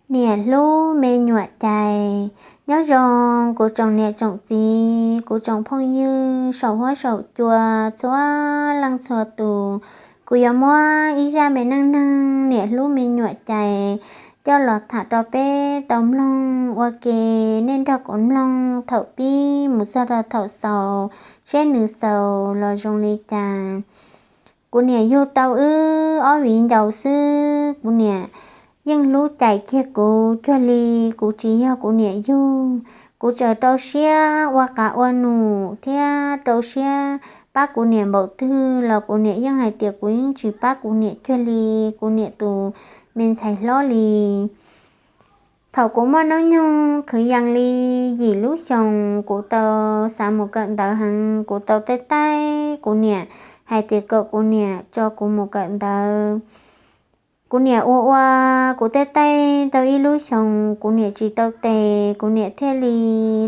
Niam hlub me nyuam cais. Nyob zoo kuv tsoom niam tsoom txiv, kuv tsoom phooj ywg saum huab saum cua txhua leej txhua tus. Kuv yuav muab ib zaj me neej neeg niam hlub me nyuam cais coj los tham rau peb tau mloog ua ke. Nej nrog kuv mloog thaum pib mus txog rau thaum xaus, seb nws xaus los zoo li cas. Kuv niam yug tau wb ob viv ncaus xwb, kuv niam yeej hlub cais kiag kuv cuag li kuv tsis yog kuv niam yug. Kuv txawm rau siab ua qav ua num thiab rau siab pab kuv niam npaum twg los kuv niam yeej hais tias kuv yeej tsis pab kuv niam cuag li kuv niam tus me ntxhais hlob li. Thaum kuv muaj hnub nyoog kwv yees li yim lub xyoos, kuv tau xav mus kawm ntawv heev, kuv tau taij taij kuv niam hais tias kom kuv niam tso kuv mus kawm ntawv. Kuv niam ua ua kuv taij taij tau ib lub xyoos, kuv niam tsis tau tes, kuv niam thiaj li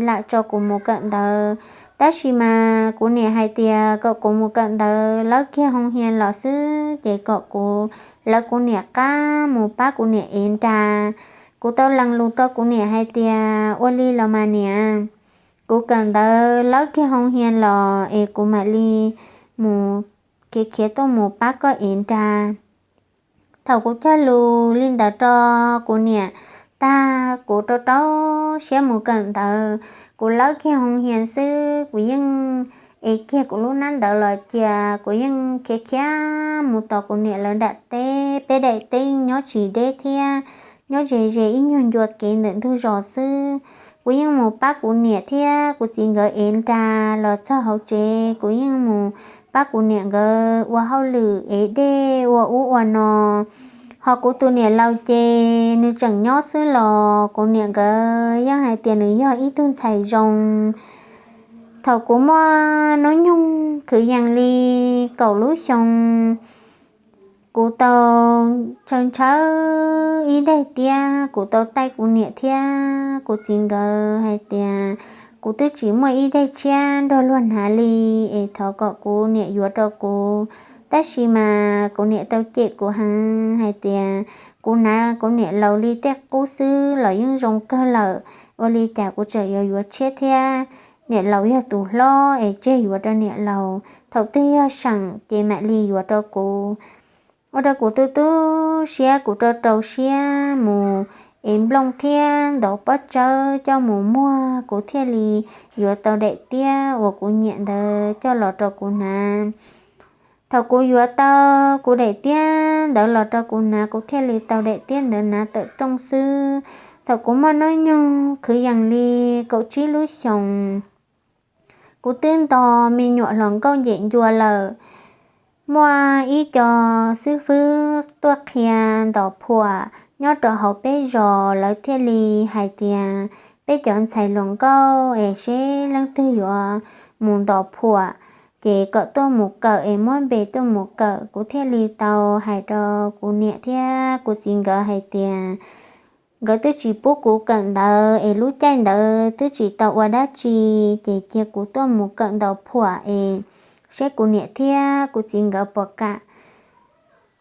lam tso kuv mus kawm ntawv. Tab sis mas kuv niam hais tias kom kuv mus kawm ntawv lawb kiag hoo hias los xwb ces kom kuv lawv kuv niam qab mus pab kuv niam ev nra. Kuv tau lees lus rau kuv niam hais tias ua li los mas niam, kuv kawm ntawv lawb kiag hoo hias los es kuv mam li mus khiav khiav tuaj mus pab koj ev nra. Thaum kuv cog lus li ntawd rau kuv niam tag, kuv rau rau siab mus kawm ntawv. Kuv lawb kiag hoo hias xwb kuv yeej ev kiag kuv lub hnab ntawv los cia, kuv yeej khiav khiav mus tos kuv niam lawv nram teb. Peb daim teb nyob tsis deb thiab, nyob ze ze ib nyuag ncua kev ntawm ntug zos xwb. Kuv yeej mus pab kuv niam thiab kuv txiv nkawd ev nra. Los txog hauv tsev kuv yeej mus pab kuv niam nkawd ua hauj lwm ev dej ua ub ua no. Ho kuv tus niam laus ces nws tseem nyob xwb los kuv niam nkawd yeej hais tias nws yog ib tug ntxhais zoo. Thaum kuv muaj hnub nyoog kwv yees li kaum lub xyoo, kuv tau ntshaw ntshaw ib daim tiab, kuv tau taij kuv niam thiab kuv txiv nkawd hais tias kuv twb tsis muaj ib daim tshiab nrog luag hnav li, es thov kom kuv niam yuav rau kuv. Tab sis mas kuv niam tau cem kuv heev hais tias kuv hnav kuv niam laus li tej qub xwb los yeej zoo kawg lawm, ua li cas kuv tseem yuav yuav tshiab thiab? Niam laus yog tus hlob es tseg yuav rau niam laus, thaum twg yog seem ces mam li yuav rau kuv. Ua rau kuv tu tu siab, kuv rau rau siab mus ev nplooj thiab ntov pob tsawb coj mus muag, kuv thiaj li yuav tau daim tiab uas kuv nyiam ntawd coj los rau kuv hnav. Thaum kuv yuav tau kuv daim tiab ntawd los rau kuv hnav, kuv thiaj li tau daim tiab ntawd hnav tawm rooj xwb. Thaum kuv muaj hnub nyoog kwv yees li kaum tsib lub xyoos, kuv twb nto me nyuam hluas nkauj ncem ncua lawm. Muaj ib co xib fwb tuaj qhia ntos phuam nyob rau hauv peb zos, lawv thiaj li hais tias peb cov ntxhais hluas nkauj es seb leej twg yuav mus ntos phuam ces kom tuaj mus kawm es muab npe tuaj mus kawm. Kuv thiaj li tau hais rau kuv niam thiab kuv txiv nkawd hais tias nkawd twb tsis pub kuv kawm ntawv es lub caij ntawd twb tsis tau ua dab tsi, ces cia kuv tuaj mus kawm ntos phuam es seb kuv niam thiab kuv txiv nkawd puas kam.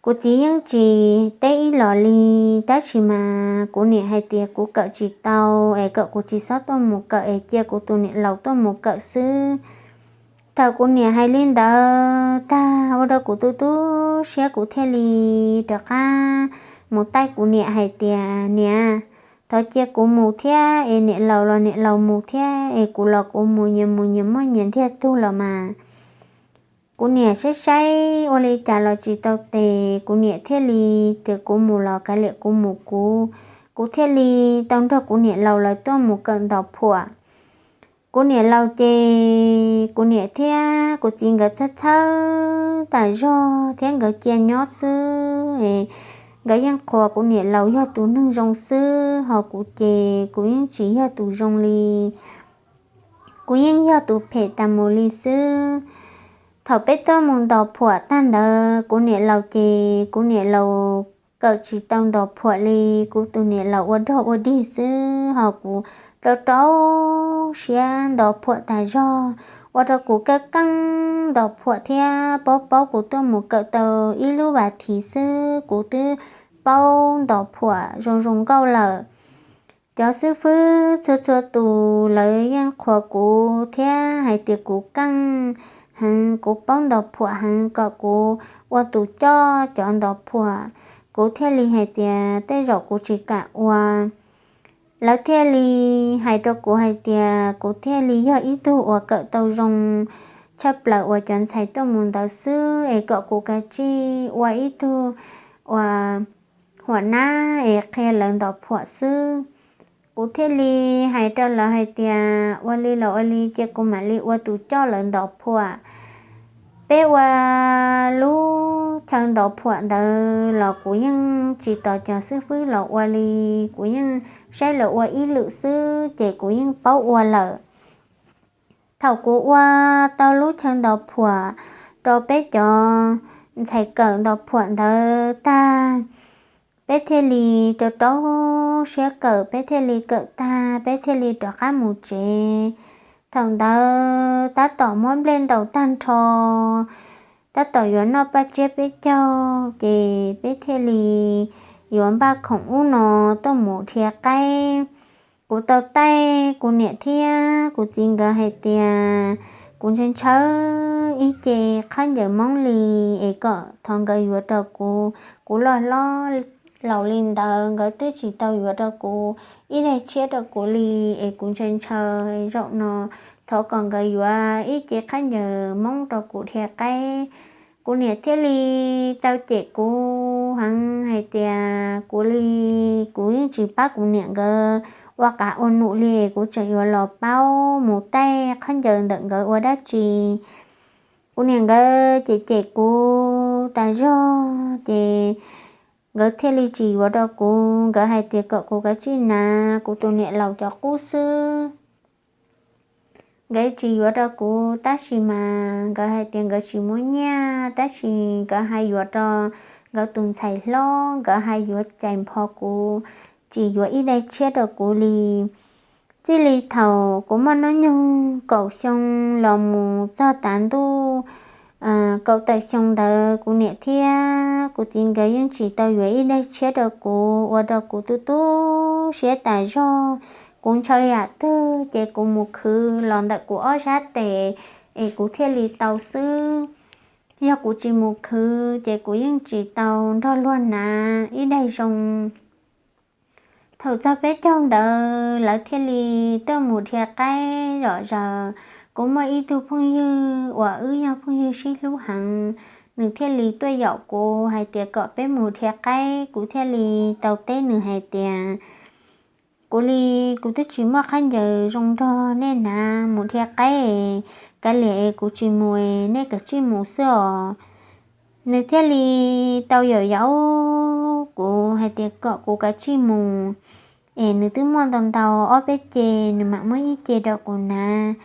Kuv txiv yeej tsis teb ib los li, tab sis mas kuv niam hais tias kuv kawm tsis tau es kom kuv tsis txhob tuaj mus kawm es cia kuv tus niam laus tuaj mus kawm xwb. Thaum kuv niam hais li ntawd tag ua rau kuv tu tu siab, kuv thiaj li rov qab mus taij kuv niam hais tias niam, thov cia kuv mus thiab es niam laus los niam laus mus thiab es kuv los kuv mus nyias mus nyias muaj nyias ntiag tug los mas. Kuv niam saib saib ua li cas los tsis tau tes, kuv niam thiaj li tias kuv mus los kav liam kuv mus kuv. Kuv thiaj li tau nrog kuv niam laus lawv tuaj mus kawm ntos phuam. Kuv niam laus ces kuv niam thiab kuv txiv nkawd txhawj txhawj tas zog thiab nkawd cia nyob xwb. Nkawd yeej qhuas kuv niam laus yog tus neeg zoo xwb, ho kuv ces kuv yeej tsis yog tus zoo li, kuv yeej yog tus phem tas mus li xwb. Thaum peb tuaj mus ntos phuam tag ntawd, kuv niam laus ces kuv niam laus kawm tsis tau ntos phuam li, kuv tus niam laus ua dog ua dig xwb, ho kuv rau rau siab ntos phuam tas zog, ua rau kuv kaj keeb ntos phuam thiab paub paub kuv tuaj mus kawm tau ib lub vas thiv xwb kuv twb paub ntos phuam zoo zoo nkauj lawm. Cov xib fwb txhua txhua tus lawv yeej qhuas kuv thiab hais tias kuv keej heev, kuv paub ntos phuam heev, kom kuv ua tus coj cov ntos phuam. Kuv thiaj li hais tias tej zaum kuv tsis kam ua. Lawv thiaj li hais rau kuv hais tias kuv thiaj li yog ib tug uas kawm tau zoo tshaj plaws uas cov ntxhais tuaj mus ntawd xwb, es kom kuv kav tsij ua ib tug uas huam nab es qhia lawv ntos phuam xwb. Kuv thiaj li hais rau lawv hais tias ua li los ua li, cia kuv mam li ua tus coj lawv ntos phuam. Peb ua lub chaw ntos phuam ntawd los kuv yeej tsis tos cov xib fwb los ua li, kuv yeej saib lawv ua ib lwm xwb ces kuv yeej paub ua lawm. Thaum kuv ua tau lub chaw ntos phuam rau peb cov ntxhais kawm ntos phuam ntawd tag, peb thiaj li rau rau siab kawm, peb thiaj li kawm tag peb thiaj li rov qab mus tsev. Thaum ntawd tab tom muab nplej ntaus tag nrho, tab tom yuav noj paj tsiab peb caug ces peb thiaj li yuav npaj khoom ub no tuaj mus dhia qaib. Kuv tau taij kuv niam thiab kuv txiv nkawd hais tias kuv ntshaw ntshaw ib ce khaub ncaws Hmoob li, es kom thov nkawd yuav rau kuv. Kuv loj hlob laus li ntawd nkawd twb tsis tau yuav rau kuv ib daim tshiab rau kuv li, es kuv ntshaw ntshaw zaum no thov kom nkawd yuav ib ce khaub ncaws Hmoob rau kuv dhia qaib. Kuv niam thiaj li tau cem kuv heev hais tias kuv li, kuv yeej tsis pab kuv niam nkawd ua qav ua num li, kuv tseem yuav los paub mus taij khaub ncaws ntawm nkawd ua dab tsi. Kuv niam nkawd cem cem kuv tas zog ces nkawd thiaj li tsis yuav rau kuv. Nkawd hais tias kom kuv kav tsij hnav kuv tus niam laus cov qub xwb. Nkawd tsis yuav rau kuv tab sis mas nkawd hais tias nkawd tsis muaj nyiaj, tab sis nkawd hais yuav rau nkawd tus ntxhais hlob, nkawd hais yuav cais npho kuv, tsis yuav ib daim tshiab rau kuv li. Txij li thaum kuv muaj hnub nyoog kaum xyoo los mus txog tav ntuj kaum tawm xyoo ntawd kuv niam thiab kuv txiv nkawd yeej tsis tau yuav ib daim tshiab rau kuv, ua rau kuv tu tu siab tas zog. Kuv ntshaw yam twg ces kuv mus khwv los ntawm kuv ob sab tes es kuv thiaj li tau xwb. Yog kuv tsis mus khwv ces kuv yeej tsis tau nrog luag hnav ib daim zoo. Thaum txog peb caug ntawd lawv thiaj li tuaj mus dhia qaib zom zaws. Kuv muaj ib tug phooj ywg uas wb yog phooj ywg sib hlub heev, nws thiaj li tuaj yaum kuv hais tias kom peb mus dhia qaib. Kuv thiaj li tau teb nws hais tias kuv li, kuv twb tsis muaj khaub ncaws zoo nrog nej hnav, mus dhia qaib kav liam, kuv tsis mus, nej kav tsij mus xwb os. Nws thiaj li tau yaum yaum kuv hais tias kom kuv kav tsij mus, es nws twb muaj ntau ntau ob peb ce, nws mam muab ib ce rau kuv hnav.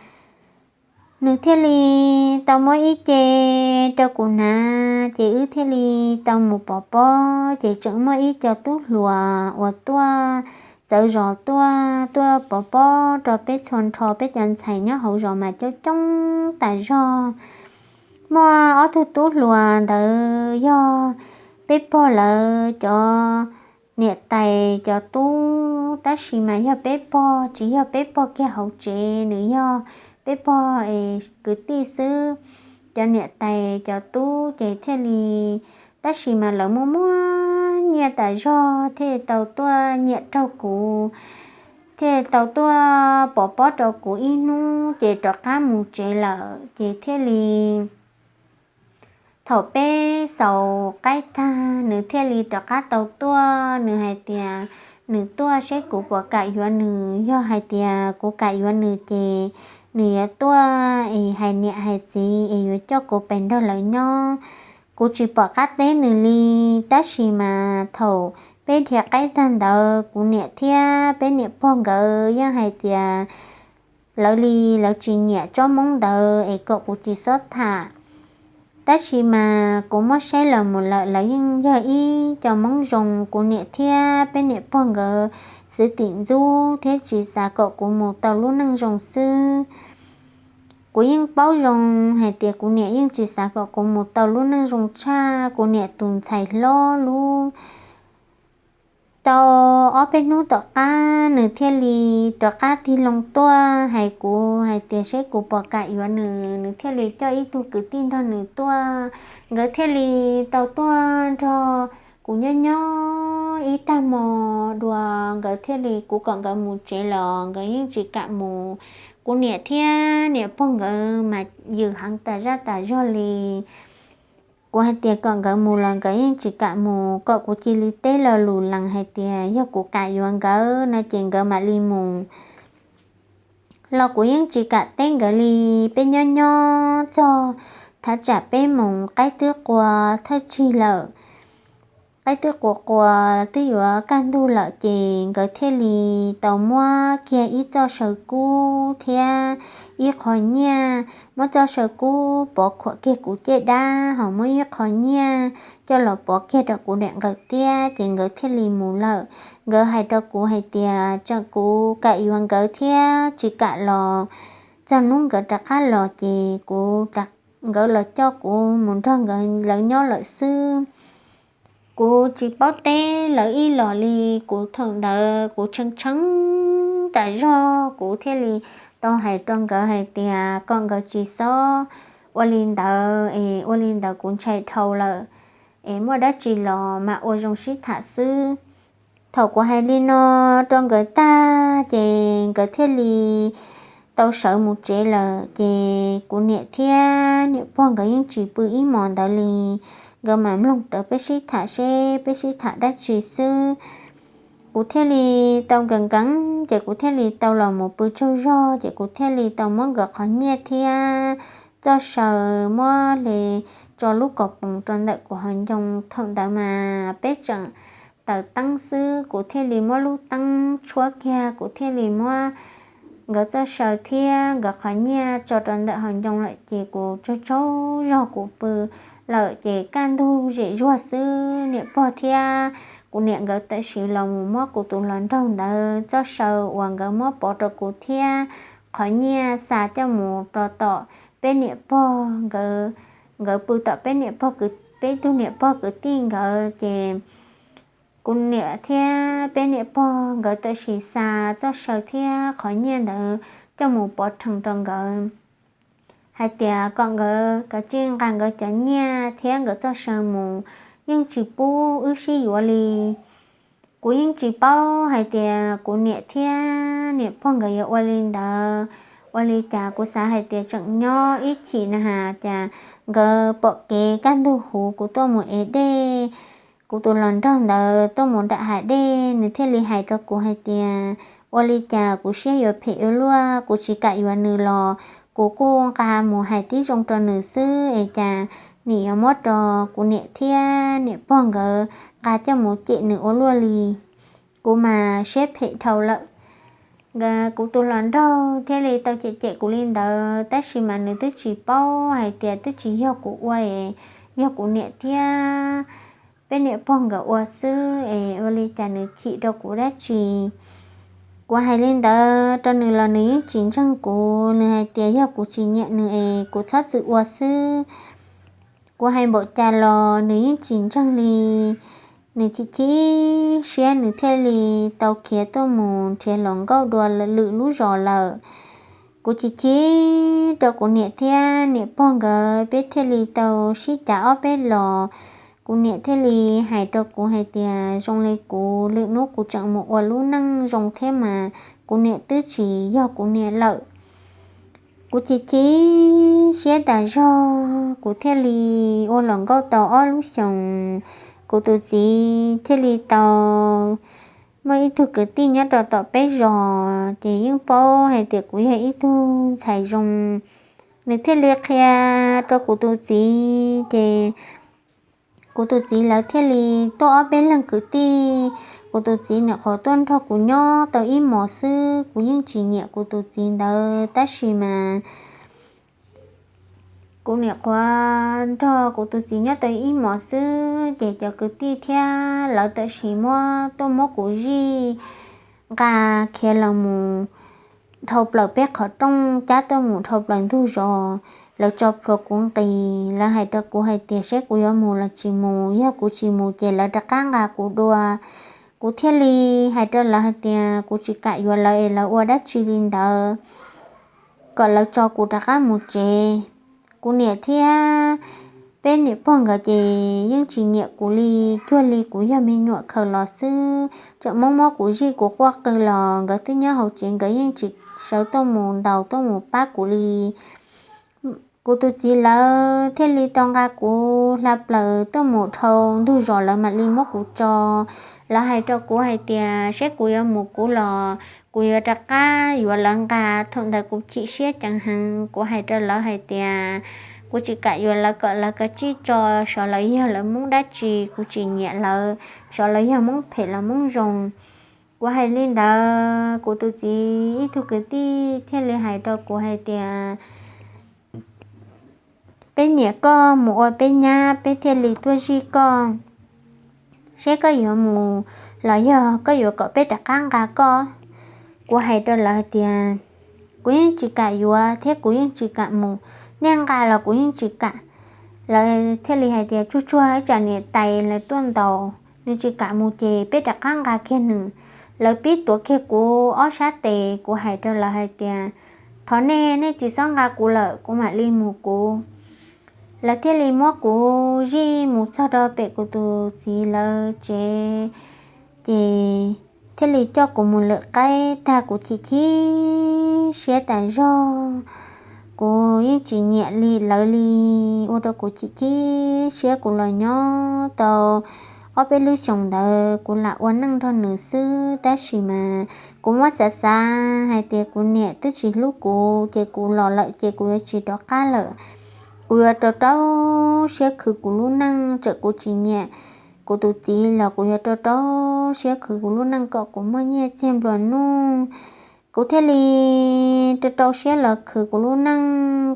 Nws thiaj li tau muab ib ce rau kuv hnav ces wb thiaj li tau mus pov pob. Ces tseem muaj ib co tub hluas uas tuaj txawv zos tuaj, tuaj pov pob rau peb txhua nrho, peb cov ntxhais nyob hauv zos mas coob coob tas zog. Muaj ob tug tub hluas ntawd yog peb pog lawv cov niam tais cov tub, tab sis mas yog peb pog, tsis yog peb pog kiag hauv tsev, nws yog peb pog es kwv tij xwb. Cov niam tais cov tub ces thiaj li, tab sis mas lawv muaj muaj nyiaj tas zog thiaj tau tuaj nyiam raug kuv, thiaj tau tuaj pov pob rau kuv ib hnub ces rov qab mus tsev lawm. Ces thiaj li thaum peb xaus qaib tag nws thiaj li rov qab tau tuaj, nws hais tias nws tuaj seb kuv puas kam yuav nws, yog hais tias kuv kam yuav nws ces nws yuav tuaj es hais niam hais txiv es yuav coj kuv pes nrog lawv nyob. Kuv tsis pom qab teb nws li, tab sis mas thaum peb dhia qaib tag ntawd kuv niam thiab peb niam pog nkawd yeej hais tias lawv li lawv tsis nyiam tsob Hmoob ntawd es kom kuv tsis txhob tham. Tab sis mas kuv muab saib los mus lawm, lawv yeej yog ib co Hmoob zoo, kuv niam thiab peb niam pog nkawd xwv tim ntxub thiab tsis xav kom kuv mus tau lub neej zoo xwb. Kuv yeej paub zoo hais tias kuv niam yeej tsis xav kom kuv mus tau lub neej zoo tshaj, kuv niam tus ntxhais hlob lub Tau ob peb hnub tom qab nws thiaj li rov qab tig loo tuaj hais kuv hais tias seb kuv puas kam yuav nws, nws thiaj li coj ib tug kwv tij nrog nws tuaj. Nkawd thiaj li tau tuaj nrog kuv nyob nyob ib tag hmo dua, nkawd thiaj li, kuv kom nkawd mus tsev los nkawd yeej tsis kam mus. Kuv niam thiab niam pog nkawd mas yws heev tas zaj tas zog li. Kuv hais tias kom nkawd mus los nkawd yeej tsis kam mus, kom kuv cia li teb lo lus lees hais tias yog kuv kam yuav nkawd no ces nkawd mam li mus los kuv yeej tsis kam teb nkawd li. Peb nyob nyob txog thaj tsam peb moos qaib twb qua thawj tsig lawm. Qaib twb qua qua twb yuav kaj ntug lawm ces nkawd thiaj li tau muab kiag ib txoj saw kub thiab ib qho nyiaj, muab txoj saw kub pov khuam kiag kuv caj dab ho muab ib qho nyiaj coj los pov kiag rau kuv niam nkawd thiab ces nkawd thiaj li mus lawm. Nkawd hais rau kuv hais tias tseem kuv kam yuav nkawd thiab tsis kam los, txog hnub nkawd rov qab los ces kuv, nkawd los coj kuv mus nrog nkawd lawv nyob lawm xwb. Kuv tsis paub teb lawv ib los li, kuv thaum ntawd kuv tshee tshee tas zog kuv thiaj li tau hais rau nkawd hais tias kom nkawd tsis txhob ua li ntawd es ua li ntawd kuv ntshai dhau lawm, es muaj dab tsi los mam ua zoo sib tham xwb. Thaum kuv hais li no rau nkawd tag ces nkawd thiaj li tau sawv mus tsev lawm ces kuv niam thiab niam pog nkawd yeej tsis pw ib hmos ntawd li. Nkawd mam mloog rawv peb sib tham seb peb sib tham dab tsi xwb. Kuv thiaj li tau nkees nkees ces kuv thiaj li tau los mus pw tsaug zog ces kuv thiaj li tau muab nkawd qhov nyiaj thiab txoj saw muab li tso lub kaus poos rau ntawm kuv hauv ncoo. Thaum ntawd mas peb tseem taws teeb xwb, kuv thiaj li muab lub teeb tshuab kiag kuv thiaj li muab nkawd txoj saw thiab nkawd qhov nyiaj tso rau ntawm hauv ncoo lawm ces kuv tsaug tsaug zog kuv pw lawm ces kaj ntug zem zuag xwb niam pog thiab kuv niam nkawd tam sim los mus muab kuv tus hluas nraug ntawd txoj saw uas nkawd muab pov rau kuv thiab qhov nyiaj xa coj mus rau tom peb niam pog nkawd, nkawd pw tom peb niam pog, peb tug niam pog kwv tij nkawd ces kuv niam thiab peb niam pog nkawd tam sim xa txoj saw thiab qhov nyiaj ntawd coj mus pov rhees rau nkawd hais tias kom nkawd kav tsij nqa nkawd cov nyiaj thiab nkawd txoj saw mus, yeej tsis pub wb sib yuav li. Kuv yeej tsis paub hais tias kuv niam thiab niam pog nkawd yuav ua li ntawd. Ua li cas kuv xav hais tias tseem nyob ib chim na has cas nkawd pom kev kaj ntug huv kuv tuaj mus ev dej, kuv tus hluas nraug ntawd tuaj mus nram hav dej, nws thiaj li hais rau kuv hais tias ua li cas kuv siab yuav phem ua luaj, kuv tsis kam yuav nws los kuv kuj nqa mus hais tib zoo rau nws xwb es cas nim yuav muab rau kuv niam thiab niam pog nkawd nqa coj mus cem nws ua luaj li. Kuv mas siab phem dhau lawm. Kuv tus hluas nraug thiaj li tau cem cem kuv li ntawd tab sis mas nws twb tsis paub hais tias twb tsis yog kuv ua es yog kuv niam thiab peb niam pog nkawd ua xwb es ua li cas nws chim rau kuv dab tsi. Kuv hais li ntawd rau nws los nws yeej tsis ntseeg kuv, nws hais tias yog kuv tsis nyiam nws es kuv txhob txwm ua xwb. Kuv hais npaum cas los nws yeej tsis ntseeg li. Nws chim chim siab nws thiaj li tau khiav tuaj mus nrhiav hluas nkauj dua lwm lub zos lawm. Kuv chim chim rau kuv niam thiab niam pog nkawd, peb thiaj li tau sib cav ob peb los. Kuv niam thiaj li hais rau kuv hais tias zoo li kuv lwm hnub kuv tseem mus ua lub neej zoo thiab mas kuv niam twb tsis yog kuv niam lawm. Kuv chim chim siab tas zog kuv thiaj li ua hluas nkauj tau ob lub xyoos. Kuv tus txiv thiaj li tau muaj ib tug kwv tij nyob rau tom peb zos ces yeej paub hais tias kuv yog ib tug ntxhais zoo. Nws thiaj li qhia rau kuv tus txiv ces kuv tus txiv lawv thiaj li tuaj ob peb leeg kwv tij. Kuv tus txiv nim qhuav tuaj nrog kuv nyob tau ib hmos xwb, kuv yeej tsis nyiam kuv tus txiv ntawd tab sis mas kuv nim qhuav nrog kuv tus txiv nyob tau ib hmos xwb ces cov kwv tij thiab lawv tam sim muab tuaj muab kuv zij nqa khiav los mus dhau plaws peb qhov rooj cab tuaj mus dhau plaws ntug zos. Lawv tso plhuav kuv nqis, lawv hais rau kuv hais tias saib kuv yuav mus los tsis mus, yog kuv tsis mus ces lawv rov qab nqa kuv dua. Kuv thiaj li hais rau lawv hais tias kuv tsis kam yuav lawv es lawv ua dab tsi li ntawd, kom lawv tso kuv rov qab mus tsev. Kuv niam thiab peb niam pog nkawd ces yeej tsis nyiam kuv li, cuag li kuv yog me nyuam khaws los xwb. Tseem muab muab kuv zij kuv quaj qw los nkawd twb nyob hauv tsev, nkawd yeej tsis sawv tuaj mus ntaus tuaj mus pab kuv li. Kuv tus txiv lawv thiaj li tau nqa kuv hla plaws tuaj mus dhau ntug zos, lawv mam li muab kuv tso. Lawv hais rau kuv hais tias saib kuv yuav mus kuv los kuv yuav rov qab yuav lawv nqa. Thaum ntawd kuv chim siab ceev heev, kuv hais rau lawv hais tias kuv tsis kam yuav lawv, kom lawv kav tsij tso, xyov lawv yog lawv Hmoob dab tsi, kuv tsis nyiam lawv, xyov lawv yog Hmoob phem los Hmoob zoo. Kuv hais li ntawd kuv tus txiv ib tug kwv tij thiaj li hais rau kuv hais tias peb nyiam koj, mus ua peb nyab peb thiaj li tuaj zij koj. Seb koj yuav mus los yog koj yuav kom peb rov qab nqa koj? Kuv hais rau lawv hais tias kuv yeej tsis kam yuav thiab kuv yeej tsis kam mus, nej nqa los kuv yeej tsis kam. Lawv thiaj li hais tias tsuag tsuag ib tsam niam tais lawv tuaj ntaus, nws tsis kam mus ces peb rov qab nqa kiag nws. Lawv pib tuav kiag kuv ob sab tes, kuv hais rau lawv hais tias thov nej, nej tsis txhob nqa kuv lawm, kuv mam li mus kuv. Lawv thiaj li muab kuv zij mus txog rau pem kuv tus txiv lawv tsev, ces thiaj li coj kuv mus lawm qaib tag. Kuv chim chim siab tas zog, kuv yeej tsis nyiam li lawv li, ua rau kuv chim chim siab. Kuv los nyob tau ob peb lub xyoos ntawd kuv lam ua neej nrog nws xwb, tab sis mas kuv muab xav xav hais tias kuv niam twb tsis hlub kuv ces kuv los lawm ces kuv yuav tsis rov qab lawm. Kuv yuav rau rau siab khwv kuv lub neej, txawm kuv tsis nyiam kuv tus txiv los kuv yuav rau rau siab khwv kuv lub neej kom kuv muaj nyiaj txiag nplua nuj. Kuv thiaj li rau rau siab los khwv kuv lub neej,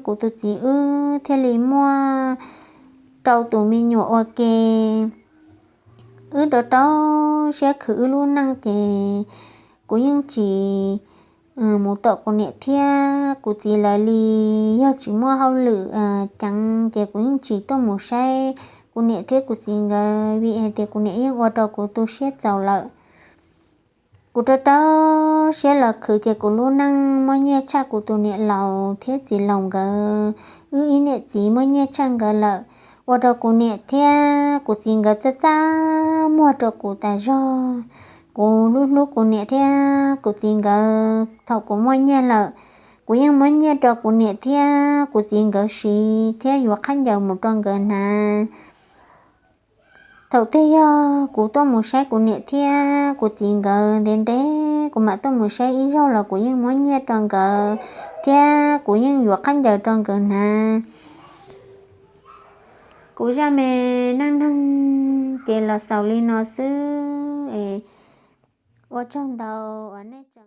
kuv tus txiv wb thiaj li muaj rau tus me nyuam ua ke. Wb rau rau siab khwv wb lub neej ces kuv yeej tsis mus tom kuv niam thiab kuv txiv lawv li. Yog tsis muaj hauj lwm ceev ces kuv yeej tsis tuaj mus saib kuv niam thiab kuv txiv nkawd, vim hais tias kuv niam yeej ua rau kuv tu siab txaus lawm. Kuv rau rau siab los khwv ces kuv lub neej muaj nyiaj tshaj kuv tus niam laus thiab txiv laus nkawd. Wb ib niam txiv muaj nyiaj tshaj nkawd lawm, ua rau kuv niam thiab kuv txiv nkawd txaj txaj muag rau kuv tas zog. Kuv hlub hlub kuv niam thiab kuv txiv nkawd, thaum kuv muaj nyiaj lawm, kuv yeej muab nyiaj rau kuv niam thiab kuv txiv nkawd siv thiab yuav khaub ncaws mus rau nkawd hnav. Thaum twg yog kuv tuaj mus saib kuv niam thiab kuv txiv nkawd ntev ntev, kuv mam tuaj mus saib ib zaug los kuv yeej muab nyiaj rau nkawd thiab kuv yeej yuav khaub ncaws rau nkawd hnav. Kuv zaj me neej neeg ces los xaus li no xwb es ua tsaug ntau uas nej tseem